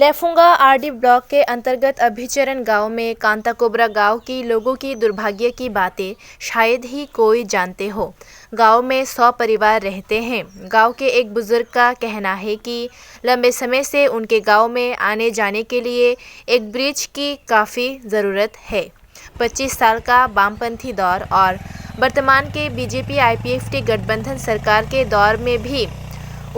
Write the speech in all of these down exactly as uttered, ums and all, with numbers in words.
एफुंगा RD block के अंतर्गत अभिचरण गांव में कांता कोबरा गांव की लोगों की दुर्भाग्य की बातें शायद ही कोई जानते हो। गांव में सौ परिवार रहते हैं। गांव के एक बुजुर्ग का कहना है कि लंबे समय से उनके गांव में आने जाने के लिए एक ब्रिज की काफ़ी ज़रूरत है। पच्चीस साल का वामपंथी दौर और वर्तमान के बीजेपी आईपीएफटी गठबंधन सरकार के दौर में भी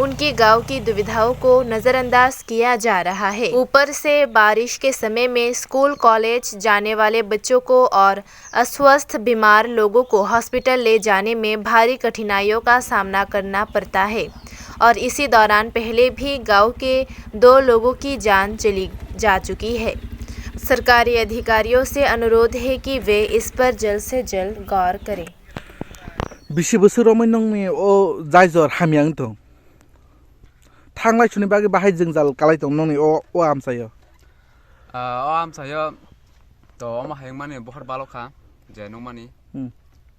उनके गांव की दुविधाओं को नज़रअंदाज किया जा रहा है। ऊपर से बारिश के समय में स्कूल, कॉलेज जाने वाले बच्चों को और अस्वस्थ बीमार लोगों को हॉस्पिटल ले जाने में भारी कठिनाइयों का सामना करना पड़ता है और इसी दौरान पहले भी गांव के दो लोगों की जान चली जा चुकी है। सरकारी अधिकारियों से अनुरोध है कि वे इस पर जल्द से जल्द गौर करें। Bisi bwswk romwi nongni o jaijor hamya wng tong? Thanglai suni bagwi bahai jwngjal kalai tong nongni o, o amchaio? Ah, o amchaio to omo hayungmani bohor balok kha, je nukmani. Hmm.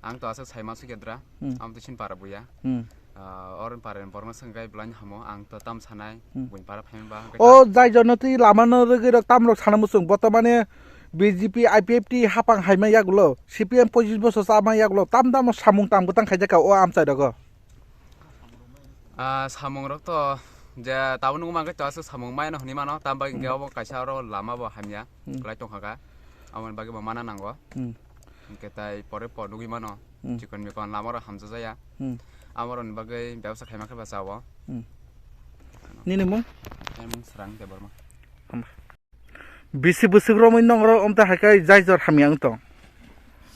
Ang to aswk saima sukya dra, Hmm. Amo to sin para buya. Hmm. Ah, oron para borno swngwi belai hamo, ang to tam sanai, Hmm. buini para phaima ba, hwnkhe O tam- jaijorno twi lamano rwgwi rok tamrok sana muchung, botomane B J P, I P F T hapang haima yagulo, C P M pochis bosor chama yagulo, tam tamo samung tam kwtang khaijak kha o amchai rogo. Ah, samung rok to je tabuk nukma hwnkhe to aswk samung maya no hwnwi mano, tam bagwi hwnkhe Hmm. obo kaisa oro lama bo hamya Hmm. kwlai tongkha kha, aboni bagwi bo mana nango. Hmm. Hwnkhe tai pore po nugwi mano, Hmm. chikon mikon lama rok hamjajaya. Hmm. Amoroni bagwi bebsa khaima khe ba chao. Hmm. Nini mung? Ani mung Srang Debbarma. Hamba. Bisi bwswk romwi nongro omta hai khe jaijor hamya wng tong?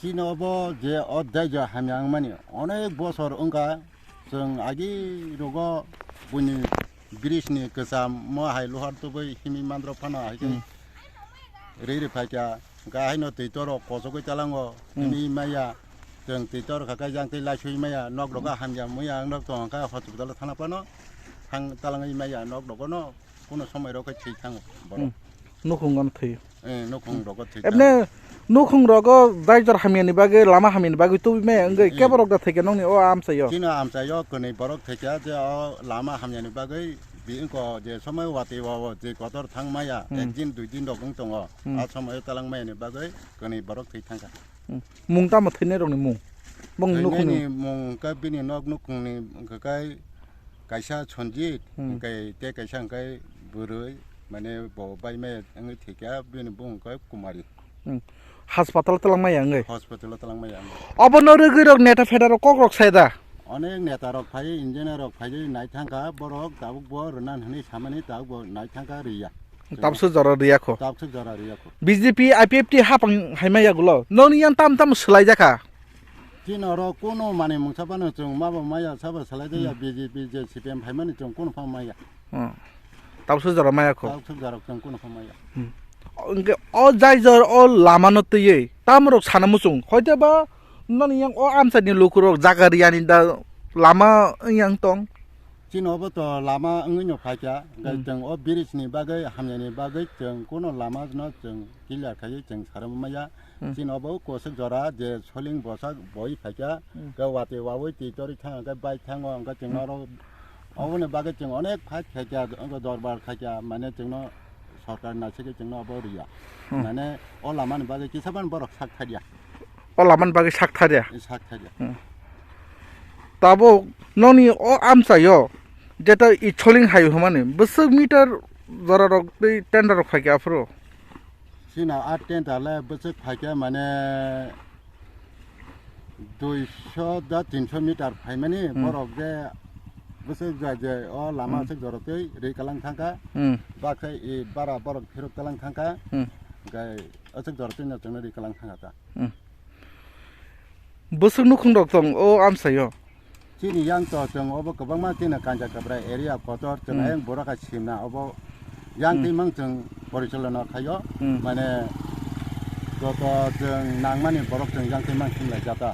Chini obo je o jaijor hamya wngmani onek bosor wngkha, chwng agi rogo buini bridge ni kwcham mo hai luhar tubui himwi mandrok phano hai khe Hmm. riri phaikha, hwnkhe haino twi torok kochogwi talango Hmm. himwi maya, chwng twi tor kha khe jang twi laisui maya, nok rogo hamya muya wng nok tong kha hospital o thana phano thang talangwi maya nok rogo no. Kuno somoi rok khe thwi thango borok. Hmm. Nukhung ano thwi. Eh, nukhung rogo thwi thango. Ebne nukhung rogo jaijor hamyani bagwi, lama hamyani bagwi tubui maya wngwi Hmm. kebo rok da thwikha nongni o amchaio? Chini amchaio kwnwi borok thwikha je o lama hamyani bagwi bi wngkho je somoi watwi o je kotor thang maya, Hmm. ek din dui din rok wng tongo. Hmm. A somoi talang mayani bagwi kwnwi borok thwi thangkha. Hmm. Mung tamo thwinai rokni mung? Bong nukhungni Thwinaini mung hwnkhe bini nok nukhungni hwnkhe kaisa Sanjit, Hmm. hwnkhe tei kaisa hwnkhe bwrwi, mane bo bai maya wngwi thwikha, bini bung hwnkhe Kumari. Hmm. Haspatal twlang maya wngwi? Hospital o twlang maya wngwi. Obono rwgwi rok neta pheta rok kok rok sai da? Onek neta rok phai, engineer rok phai nai thangkha, borok tabuk bo rwna hwnwi samani tabuk bo nai thangkha riya. Tabswk jora riya kho. Tabswk jora riya kho. B J P, I P F T hapang hai maya gulo. Noni yang tam tam swlai jakha. Chini oro kuno manwi mungsa phano chwng mabo maya sabo salai jaya, Hmm. B J P je C P M phaimani chwng kuno pha maya. Hmm. Tabswk jora maya kho. Tabswk jora chwng kuno pha maya. Hmm. Hwnkhe o jaijor o lama no twiwi tamrok sana muchung. Hoite ba noni yang o amchaini lukurok jaga riyani da lama yang tong. Chini obo to lama wngwi no phaikha, hwnkhe Hmm. chwng o bridge ni bagwi hamyani bagwi chwng kuno lama no chwng clear khaiwi chwng sarwi maya. Hmm. Chini obo kwswk jora je soling bwsa boi phaikha, Hmm. hwnkhe watwi wawi twi torwi thang hwnkhe bike thango hwnkhe chwng Hmm. oro oboni bagwi chwng onek fight khaikha, wngkhe dorbar khaikha, mane chwngno sorkar naisingwi chwngno obo riya. Hmm. Mane o lamani bagwi kisa phano borok sak thaiya. O lamani bagwi sak thaiya? Sak thaiya. Hmm. Tabuk noni o amchaio jeta i soling hai hwnmani bwswk meter jorarok tei tender rok phaikha aphuru? Chini a tender le bwswk phaikha mane duiso da tinso meter phaimani Hmm. borok je bwswk ja je o lama Hmm. aswk jora twi ri kalang thangkha. Hmm. Baksa i bara borok phirok kalang thangkha. Hmm. Hwnkhe aswk jora twi no chwngno ri kalang thangkha ta. Hmm. Bwswk nukhung rok tong o amchaio? Chini yang to chwng obo kwbangma chini Kanja Kabra area kotor chwng Hmm. ayang borok hai simna obo yang Hmm. twi mang chwng porichalona khaio Hmm. mane joto chwng nangmani borok chwng yang twi mang simlai jata.